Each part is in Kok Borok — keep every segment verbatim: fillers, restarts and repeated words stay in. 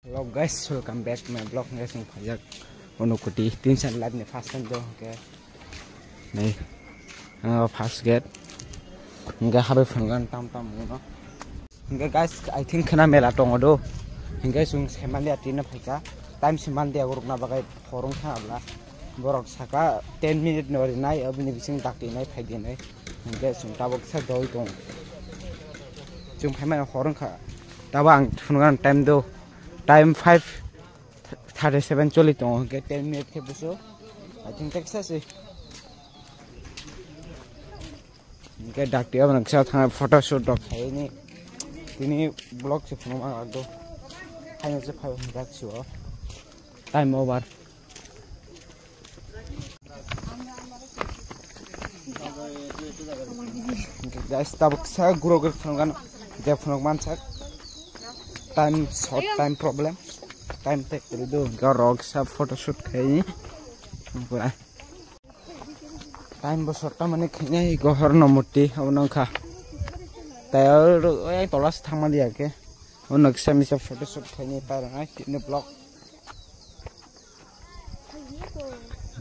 Hello guys, welcome back to my vlog. Guys, ang phaijak Unakoti, tin san live ni first time do, okay. Nei, ang first gate. Hingke habai phungan tam tam no. Hingke guys, I think khana mela tongo do. Hingke sung semandia tina phaika. Time semandia urukna bagai horong kha abla. Borok saka ten minute no rinai, abini bising dakti nai, phaidi nai. Hingke sung tabok sa doi tong. Sung phaimani horong kha. Tabo ang phungan time do. Time five thirty seven choli tongo, hingke ten minute khe buso. I think text se. Hingke dakti aboni kisa thang photo shoot rok khaini. Tini vlog se phunuk mang do. Haino se phai dak sio. Time over. Guys, tabuk sa guro guro phunukgan, je phunuk mansak. Time short, time problem. Time take kiri do, ga rok sa photo shoot khai. Pura. Time bo short, tamani khainai gohor no murti, abo nang kha. Tai oro, oi, tola se thangma diya ke. Ono kisa misa photo shoot khaini, tai rwnai, tini vlog.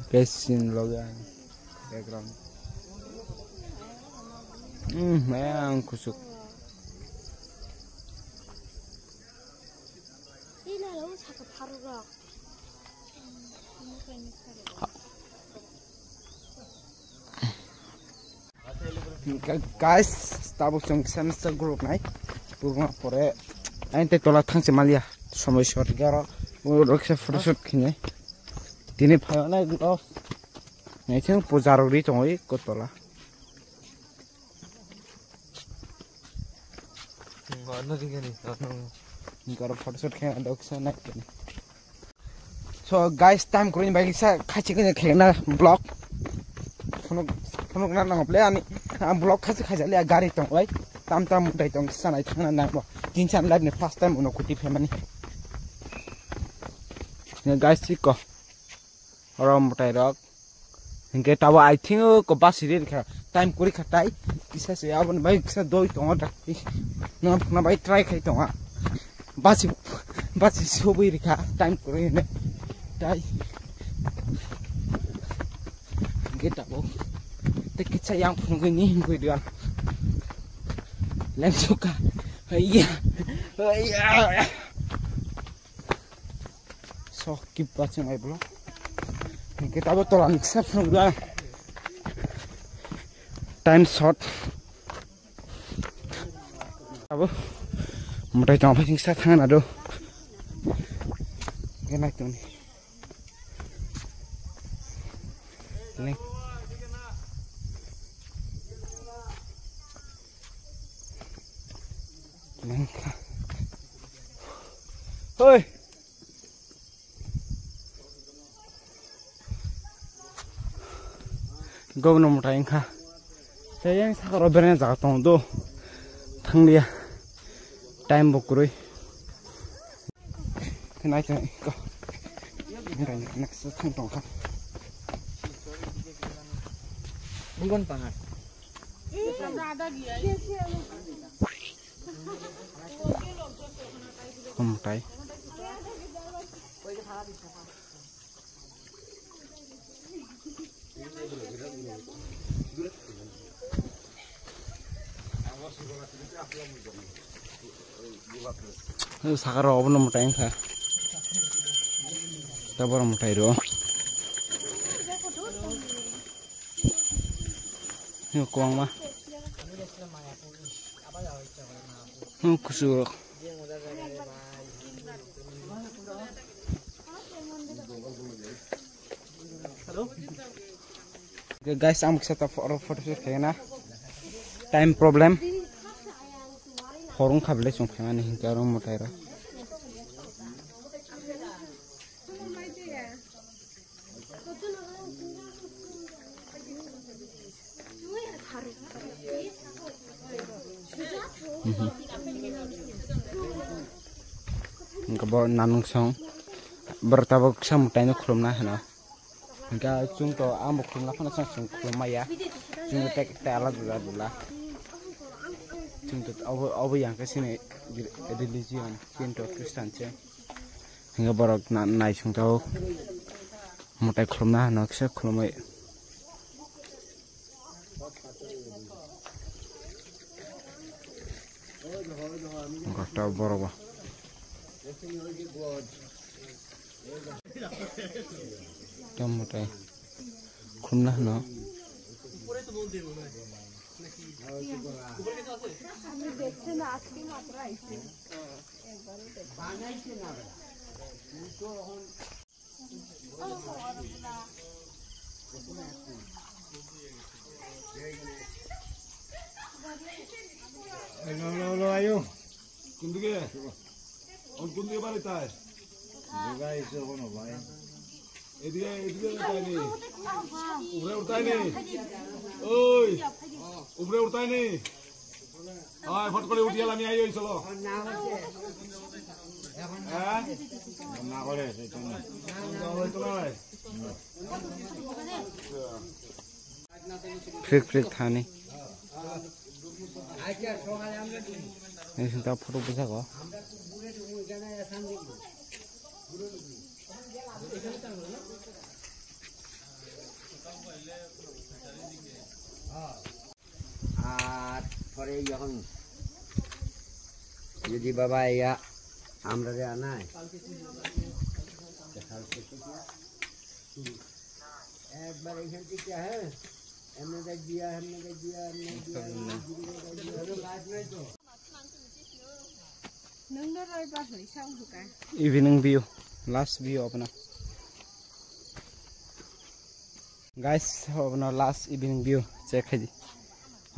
Kesin loge ang background. Hmm, mayang kusuk. Ina lo saka pharok rok. Ga-, guys, tabuk chwng kisa misa group nai. Group na pore ain tei tola thangse malia. Somoi sor garo. Oro kisa photo shoot khini. Tini phaio nai group. Nai thang puja rok ri tongoi ko tola. Garo photo shoot khena dok sa nai. So guys, time kwrwini bai kisa khaichi khe khena vlog. Phunuk, phunuk na nango ple ani, ang vlog khachi khaijak le gari tong lai. Tam tam mutai tong sanai thangna nangbo. Tin san live ni first time Unakoti phaimani. Guys, chiko. Oro mutai rok. Hingke tabo I think o ko basi ri kha time kuri kha tai kisa se aboni bai kisa doi tongo da. Na na bai try khai tongo. Basi basi subui ri kha time kuri ne tai. Hingke tabo te kisa yang phunugui ni hingkui dia. Leng suka. Iya. Iya. So keep watching my vlog. Hingke tabo tola ni kisa phunuk da. Time short. Abo mutai tong phai kisa thang na do. Kenai tong ni. Leng. Leng kha. Hoi. Gobno mwtai wngkha. Tei yang sakao bereng jaga tongo do. Thanglia. Time bo kwrwi. Nai tong ko. Nai next thang tong kha. Bungon pangar. Mwtai. Sakaro obono mwtai wngkha. Taboro mwtai rw. Kwbangma. Kuchuk rok. Guys, ang kisa ta pho-, oro photo shoot khaina. Time problem. Horong kha bele chwng phaimani hinkhe oro mwtai rok. Hingke bo nanung song borok tabok kisa mwtai no khulumna hino. Hingke chwng to ang bo khulumna phano chwng khulum maya. Chwng to tek tek ala dula dula. Chwng to obo, obo yang khe chini religion, chini to Christian se. Hingke borok na-, naising tongo. Mwtai khulumna hano kisa khulumui. Gota borok bo. Tamo tai khumna hano. Hello, hello, hello, ayo. কোন দিকে? কোন, কোন দিকে বাড়ি তাই? এদিকে, এদিকে তাই নি? উপরে উঠতাই নি? ওই, উপরে উঠতাই নি? ওই, ফট করে উঠিয়ে আমি আই, ওই চলো। হ্যাঁ? না করে, সেই জন্য। ওই তো নয়। Phrik phrik thani. Ini sinta photo bujak o. আর পরে যখন যদি বাবা ইয়া আমরা যে আনায় একবার এখান থেকে, হ্যাঁ, এমনি দেখ দিয়া, এমনি দেখ দিয়া, এমনি দেখ দিয়া, এমনি দেখ দিয়া, এমনি দেখ দিয়া। Evening view, last view apna. Guys, apna last evening view check khai di.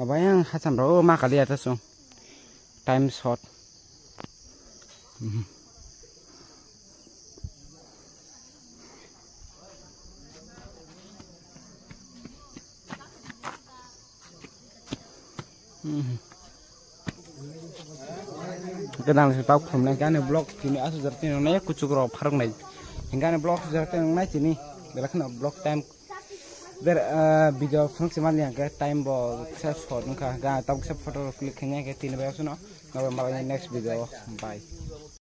Abayang hacham ro ma kali ata sung. Time short. Mhm. Mhm. Kedang se tau khumnai gani block tini asu jar tini nai kuchuk ro pharok nai. Gani block jar tini nai tini. Belakna block time. Ber, ah, video phone se mani angke time bo kisa short wngkha. Ga tau kisa photo click khaina ke tini bai asuno. Nabai malai next video. Bye.